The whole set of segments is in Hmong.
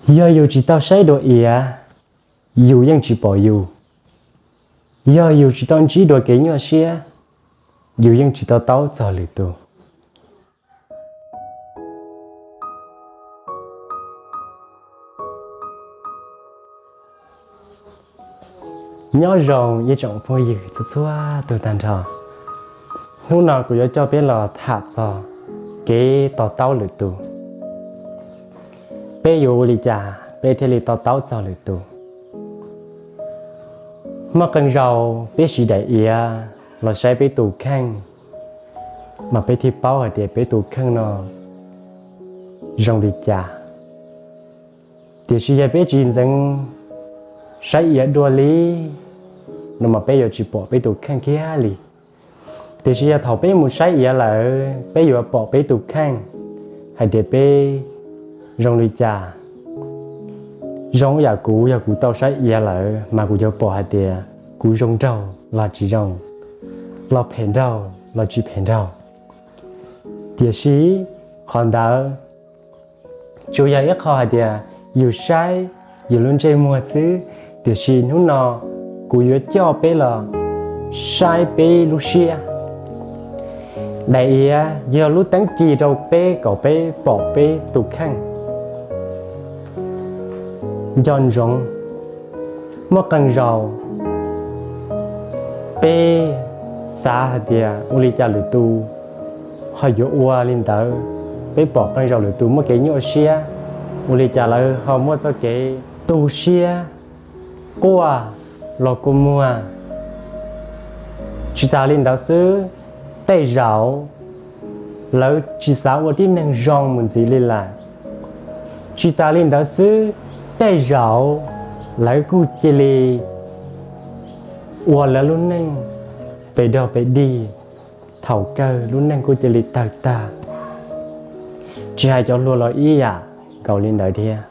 Yog yus tsis tau saib dua iav, yus yeej tsis pom yus. Yog yus tsis tau ntsib dua kev nyuaj siab, yus yeej tsis to taub txog lwm tus. Nyob zoo ib tsoom phooj ywg txhua txhua tus tag nrho. Hnub no kuv yuav coj peb los tham txog kev to taub lwm tus. Peb yuav ua li cas peb thiaj li to taub txog lwm tus? Muaj qee zaus peb siv daim iav los saib peb tus kheej, mas peb thiaj paub hais tias peb tus kheej no zoo li cas. Tiam sis yog peb tsis ntxeev saib iav dua li, no mas peb yuav tsis pom peb tus kheej kiag li. Tiam sis yog thaum peb mus saib iav lawm, peb yuav pom peb tus kheej hais tias peb zoo li cas. Zoo yam kuv, yog kuv tau saib iav lawm mas kuv yuav pom hais tias kuv zoo nraug los tsis zoo, los phem nraug los tsis phem nraug. Tiam sis qhov ntawd tsuas yog ib qho hais tias yus saib yus lub ntsej muag xwb, tiam sis hnub no kuv yuav coj peb los saib peb lub siab. Daim iav yog lub teeb ci rau peb kom peb pom peb tus kheej. Nco ntsoov, muaj qee zaus peb xav hais tias ua li cas lwm tus ho yuav ua li ntawd. Peb pom qee zaus lwm tus muaj kev nyuaj siab, ua li cas lawv ho muaj txoj kev tu siab quaj los kua muag. Tsis tas li ntawd xwb, tej zaum lawv tsis xav ua tib neeg zoo mus ntxiv li lawm. Tsis tas li ntawd xwb, tej zaum lawv kuj cia li ua lawv lub neej pes dog pes dig, thaum kawg lub neej kuj cia li tawg tag. Tsis hais cov hluas los ib yam nkaus li ntawd thiab.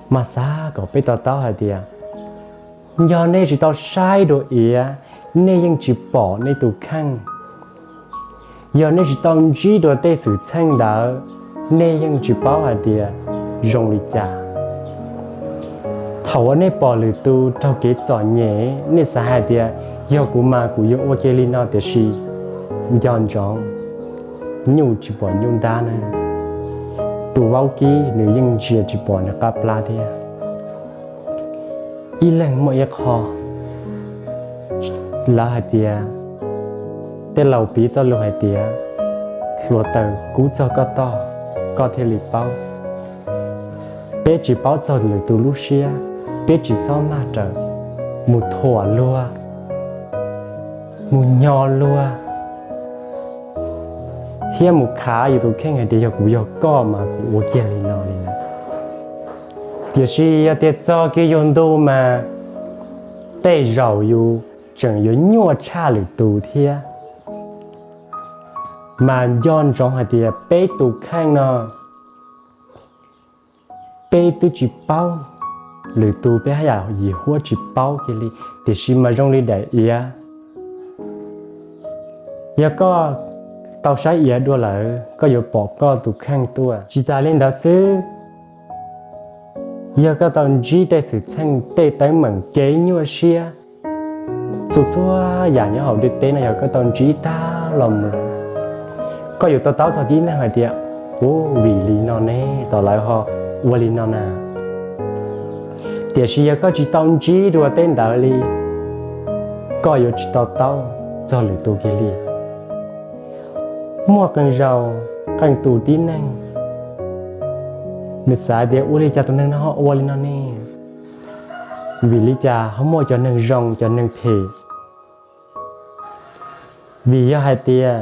Mas xav kom peb to taub hais tias, yog nej tsis tau saib dua iav, nej yeej tsis pom nej tus kheej. Yog nej tsis tau ntsib dua tej xwm txheej ntawd, nej yeej tsis paub hais tias zoo li cas. Thaum uas nej pom lwm tus raug kev txom nyem, nej xav hais tias yog kuv mas kuv yuav ua kiag li no, tiam sis nco ntsoov, nyuj tsis pom nyuj ntab na. Tus vaub kib nws yeej ntsia tsis pom nws qab plab thiab. Ib leeg muaj ib qho. Lawv hais tias, tej laus piv txoj lus hais tias, hluav taws kub txog koj toj, koj thiaj li paub. Peb tsis paub txog lwm tus lub siab, peb tsis txhob maj rawm mus thuam luag, mus nyo luag, thiab mus khav yus tus kheej hais tias yog kuv yog koj mas kuv ua kiag li no li na. Tiam sis yog tias txog kiag yus ntu mas tej zaum yus tseem yuav nyuaj tshaj lwm tus thiab. Mas nco ntsoov hais tias peb tus kheej no, peb twb tsis paub lwm tus, peb haj yam yim huab tsis paub kiag li, tiam sis mas zoo li daim iav. Yog koj tau saib iav dua lawm, koj yuav pom koj tus kheej tuaj. Tsis tas li ntawd xwb, yog koj tau ntsib tej xwm txheej, tej teeb meem kev nyuaj siab, txhua txhua yam nyob hauv ntiaj teb no yog koj tau ntsib tag los mus lawm, koj yuav to taub txog tib neeg hais tias, u, vim li no ne, tos lawv ho ua li no na. Tiam sis yog koj tsis tau ntsib dua tej ntawd li, koj yuav tsis to taub txog lwm tus kiag li. Muaj qee zaus, qee tus tib neeg, nws xav tias ua li cas tus neeg no ho ua li no ne, vim li cas ho muaj cov neeg zoo cov neeg phem. Vim yog hais tias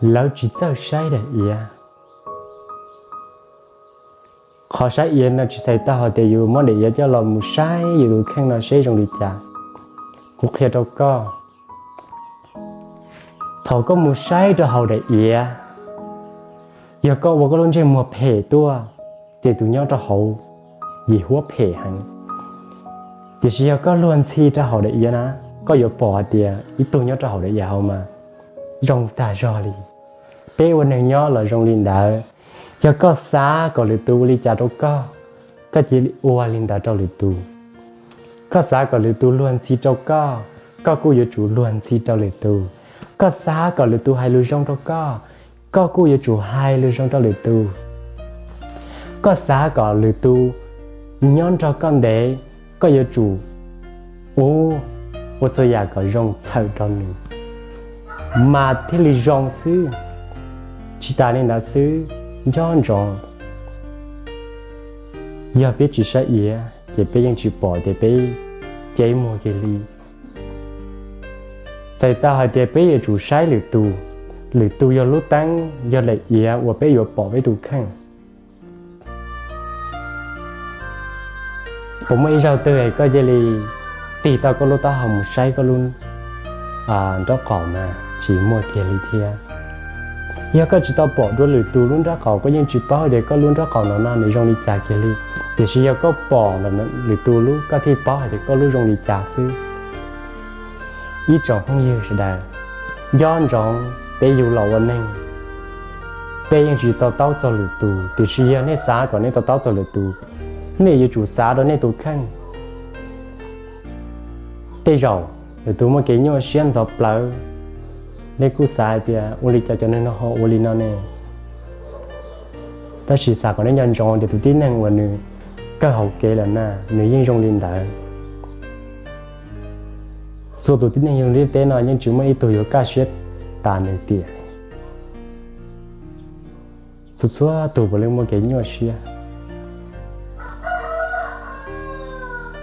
lawv tsis txawj saib daim iav. Qhov saib iav no tsis txhais tau hais tias yus muab daim iav coj los mus saib yus tus kheej no seb zoo li cas. Kuv qhia rau koj, thaum koj mus saib rau hauv daim iav, yog koj ua koj lub ntsej muag phem tuaj, ces tus nyob rau hauv yim huab phem heev. Tiam sis yog koj luag ntxhi rau hauv daim iav na, koj yuav pom hais tias ib tug nyob rau hauv daim iav hauv mas zoo tag zog li. Peb ua neeg nyob los zoo li ntawd, Yog koj xav kom lwm tus ua li cas rau koj, koj cia li ua li ntawd rau lwm tus. Koj xav kom lwm tus luag ntxhi rau koj, koj kuj yuav tsum luag ntxhi rau lwm tus. Koj xav kom lwm tus hais lus zoo rau koj, koj kuj yuav tsum hais lus zoo rau lwm tus. Koj xav kom lwm tus nyob nrog koj ntev, koj yuav tsum ua, ua txhua yam kom zoo txhawm rau nws, mas thiaj li zoo xwb. Tsis tas li ntawd xwb, nco ntsoov, yog peb tsis saib iav ces peb yeej tsis pom tias peb cev muag kiag li. Txawm tau hais tias peb yuav tsum saib lwm tus, lwm tus yog lub teeb, yog daim iav uas peb yuav pom peb tus kheej. Puas muaj ib zaug twg koj cia li tig tau koj lub taub hau mus saib koj lub nraub qaum na? Tsis muaj kiag li thiab. Yog koj tsis tau pom dua lwm tus lub nraub qaum, koj yeej tsis paub tias koj lub nraub qaum no no nws zoo li cas kiag li. Tiam sis yog koj pom lwm tus lub, koj thiaj paub hais tias koj lub zoo li cas xwb. Ib tsoom phooj ywg sawv daws, nco ntsoov peb yug los ua neeg, peb yeej tsis to taub txog lwm tus, tiam sis yog nej xav kom nej to taub txog lwm tus, nej yuav tsum xav rau nej tus kheej. Tej zaum lwm tus muaj kev nyuaj siab ntxhov plawv, nej kuj xav hais tias ua li cas cov neeg no ho ua li no ne? Tab sis xav kom nej nco ntsoov tias tus tib neeg uas nws kawg hauv kev lawm na, nws yeej zoo li ntawd. Txhua tus tib neeg yug ntiaj teb no yeej tsis muaj ib tug yuav kaj siab tas nws tiam. Txhua txhua tus puav leej muaj kev nyuaj siab.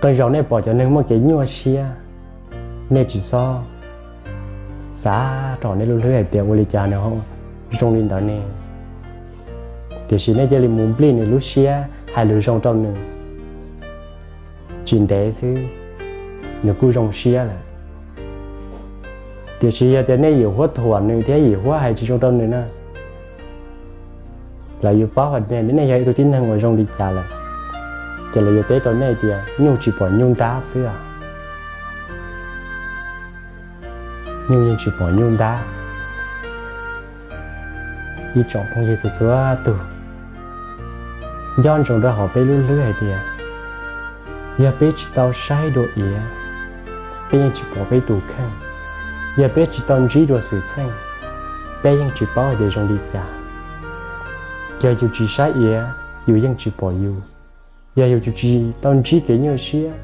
Qee zaum nej pom cov neeg muaj kev nyuaj siab, nej tsis txhob xav rau nej lub hlwb hais tias ua li cas nws zoo li ntawd ne, tiam sis nej cia li mus nplij nws lub siab hais lus zoo rau nws. Tsis ntev xwb, nws kuj zoo siab lawm. Tiam sis yog tias nej yim huab thuam nws thiab yim huab hais tsis zoo rau nws na, lawv yuav paub hais tias nej yog ib tug tib neeg uas zoo li cas lawm, ces lawv yuav teb rau nej tias nyuj tsis pom nyuj ntab xwb os. Nyuj yeej tsis pom nyuj ntab. Ib tsoom phooj ywg txhua txhua tus, nco ntsoov rau hauv peb lub hlwb hais tias yog peb tsis tau saib dua iav, peb yeej tsis pom peb tus kheej. Yog peb tsis tau ntsib dua xwm txheej, peb yeej tsis paub hais tias zoo li cas. Yog yus tsis saib iav, yus yeej tsis pom yus. Yog yus tsis tau ntsib kev nyuaj siab,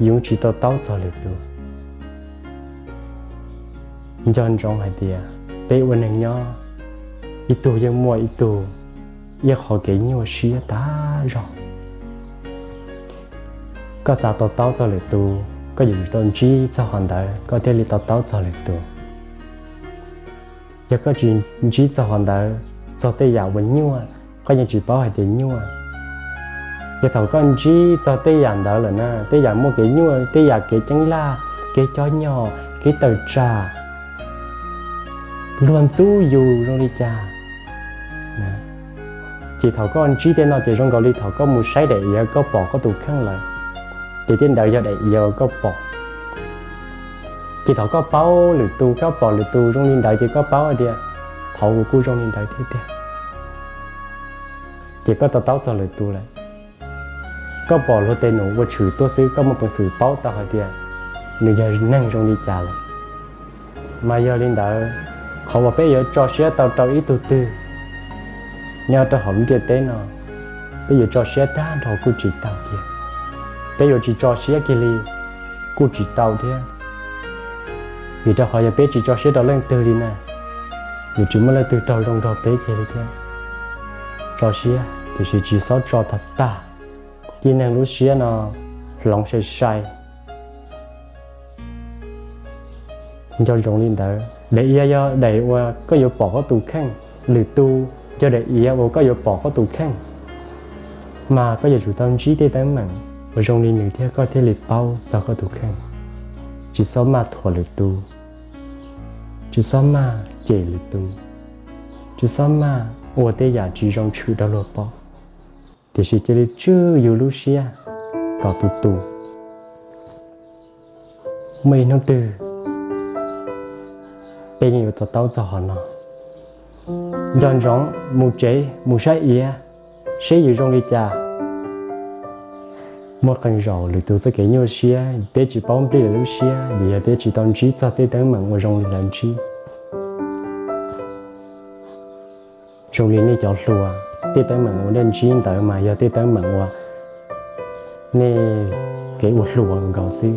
yus tsis to taub txog lwm tus. Nco ntsoov hais tias peb ua neeg nyob, ib tug yeej muaj ib tug ib qho kev nyuaj siab tag zog. Koj xav to taub txog lwm tus, koj yuav tsum tau ntsib txog qhov ntawd koj thiaj li to taub txog lwm tus. Yog koj tsis ntsib txog qhov ntawd, txog tej yam uas nyuaj, koj yeej tsis paub hais tias nyuaj. Yog thaum koj ntsib txog tej yam ntawd lawm na, tej yam muaj kev nyuaj, tej yam kev ceeb laj, kev cov nyom, kev tawm tsam, luag ntxub yus zoo li cas, ces thaum koj ntsib tej no ces zoo nkaus li thaum koj mus saib daim iav koj pom koj tus kheej lawm, ces tej ntawd yog daim iav uas koj pom. Ces thaum koj paub lwm tus, koj pom lwm tus zoo li ntawd ces koj paub hais tias thaum kuv kuj zoo li ntawd thiab tiag. Ces koj to taub txog lwm tus lawm. Koj pom luag tej num ua tshwm tuaj xwb koj muaj peev xwm paub tau hais tias nws yog neeg zoo li cas lawm. Mas yog li ntawd, qhov uas peb yuav tso siab tau rau ib tug twg nyob rau hauv lub ntiaj teb no, peb yuav tso siab tag nrho kuj tsis tau kiag. Peb yuav tsis tso siab kiag li kuj tsis tau thiab. Vim rau qhov yog peb tsis tso siab rau leej twg li na, yuav tsis muaj leej twg raug zoo nrog peb kiag li thiab. Tso siab tiam sis tsis txhob tso tag tag. Tib neeg lub siab no hloov sai sai. Nco ntsoov li ntawd, daim iav yog daim uas koj yuav pom koj tus kheej, lwm tus yog daim iav uas koj yuav pom koj tus kheej. Mas koj yuav tsum tau ntsib tej teeb meem uas zoo li nws thiab koj thiaj li paub txog koj tus kheej. Tsis txhob maj thuam lwm tus, tsis txhob maj cem lwm tus, tsis txhob maj ua tej yam tsis zoo tshwm rau luag pom, tiam sis cia li tswj yus lub siab kom tus tus. Muaj ib hnub twg peb yeej yuav to taub txog qhov no. nco ntsoov mus tsev mus saib iav, seb yus zoo li cas. Muaj qee zaum lwm tus txoj kev nyuaj siab, peb tsis paub nplij lawv lub siab, vim yog peb tsis tau ntsib txog tej teeb meem uas zoo li lawv ntsib. Zoo li nej cov hluas, tej teeb meem uas nej ntsib ntawd mas yog tej teeb meem uas nej kev ua hluas nkaus xwb.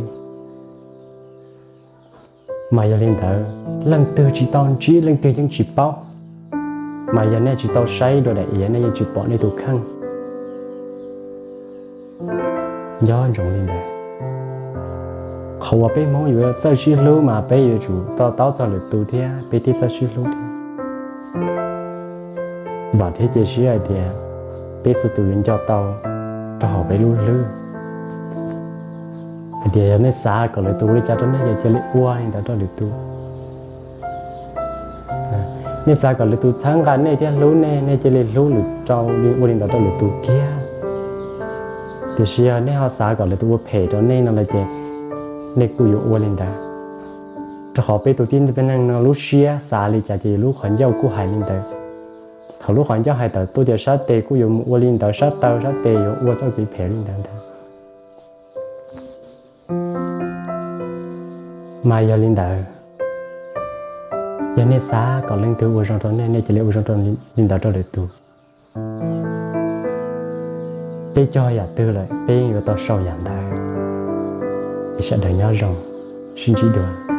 Mas yog li ntawd, leej twg tsis tau ntsib, leej twg yeej tsis paub. Mas yog nej tsis tau saib dua daim iav, nej yeej tsis pom nej tus kheej. Nco ntsoov li ntawd. Qhov uas peb Hmoob yuav txawj sib hlub mas peb yuav tsum to taub txog lwm tus thiab peb thiaj txawj sib hlub thiab. Vam thiab cia siab hais tias peb txhua tus yuav nco tau rau hauv peb lub hlwb. Hais tias yog nej xav kom lwm tus ua li cas rau nej ces cia li ua li ntawd rau lwm tus. Nej xav kom lwm tus txhawb nqa nej thiab hlub nej, nej cia li hlub lwm rau, ua li ntawd rau lwm tus kiag. Tiam sis yog nej ho xav kom lwm tus ua phem rau nej no lawm ces nej kuj yuav ua li ntawd. Rau qhov peb tus tib neeg no lub siab xav li cas ces lub qhov ncauj kuj hais li ntawd. Thaum lub qhov ncauj hais tawm tuaj ces sab tes kuj yuav mus ua li ntawd, sab taw sab tes yuav ua txoj kev phem li ntawd ntag. Mas yog li ntawd, yog nej xav kom leej twg ua zoo rau nej, nej cia li ua zoo li ntawd rau lwm tus. Peb cog yam twg lawm peb yeej yuav tau sau yam ntawd. Es sawv daws nyob zoo, sib ntsib dua.